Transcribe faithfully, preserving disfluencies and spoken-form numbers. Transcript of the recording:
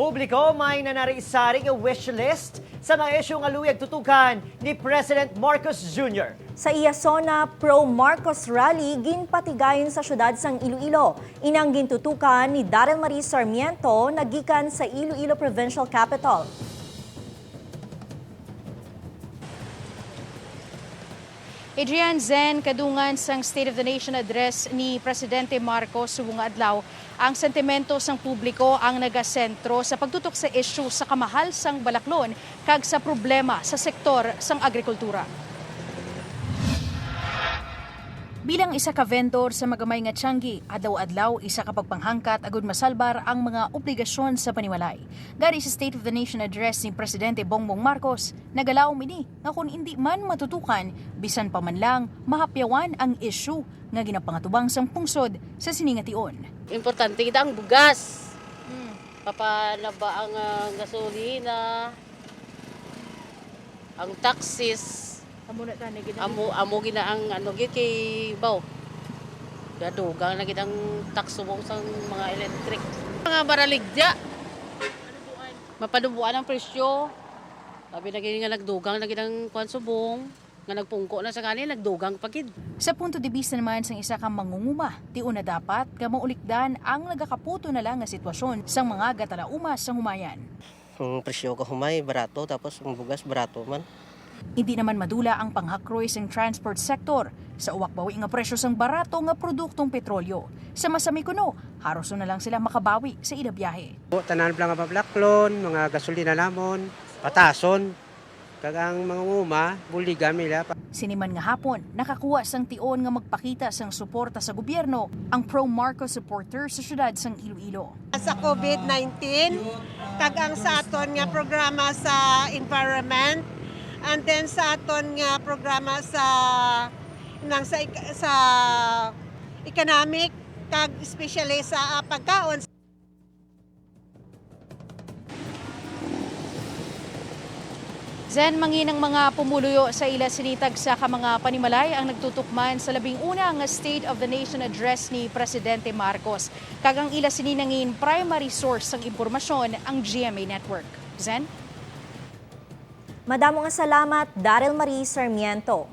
Publiko, may nanari-sari nga wish list sa mga isyu nga luyag tutukan ni President Marcos Junior. Sa iya SONA Pro Marcos Rally, ginpatigayon sa siyudad sang Iloilo. Inang gintutukan ni Daryl Marie Sarmiento nagikan sa Iloilo Provincial Capitol. Adrian, Zen, kadungan sang State of the Nation Address ni Presidente Marcos subong nga adlaw, ang sentimento sang publiko ang nagasentro sa pagtutok sa isyu sa kamahal sang balaklon kag sa problema sa sektor sang agrikultura. Bilang isa ka vendor sa magamay nga tiangge, adlaw-adlaw isa ka pagpanghangkat agud masalbar ang mga obligasyon sa panimalay. Gani sa State of the Nation Address ni Presidente Bongbong Marcos, nagalaom ini nga kon indi man matutukan, bisan pa man lang mahapyawan ang isyu nga ginapangatubang sang pungsod sa sini nga tion. Importante gid ang bugas. Mm. Papalaba ang ah, gasolina, ang taxes. Amo na tani gid. Amo amo gina ang ano gid kay baw. Gadugang na gid ang tax subong sang mga electric. Mga baraligya. Mapanubuan ang presyo. Abi na gid nga nagdugang na gid ang kwan subong, nga nagpungko na sa gani, nagdugang pa gid. Sa punto de bista naman sang isa ka mangunguma, tion na dapat nga maulikdan ang nagakaputo na lang nga sitwasyon sang mga gatalauma sa humayan. Ang presyo ka humay barato, tapos ang bugas barato man. Indi naman madula ang panghakroy sang transport sector sa uwak bawi nga presyo sang barato nga produktong petrolyo. Sa masami kuno, haros na lang sila makabawi sa ila biyahe. Tanan lang nga mablaklon, mga gasolina namon, patason. Kag ang mga uma, buligan nila. Sini man nga hapon, nakakuha sang tion nga magpakita sang suporta sa gobyerno ang pro-Marcos supporter sa siyudad sang Iloilo. Sa COVID nineteen, kag ang sa aton nga programa sa environment, and then sa aton nga programa sa nang sa, sa economic, kag especially sa ah, pagkaon. Zen, mangin ang mga pumuluyo sa ila sini tagsa ka mga panimalay ang nagtutukman sa labing una nga State of the Nation Address ni Presidente Marcos. Kag ang ila sini nangin primary source sang impormasyon ang G M A Network. Zen? Madamo nga salamat, Daryl Marie Sarmiento.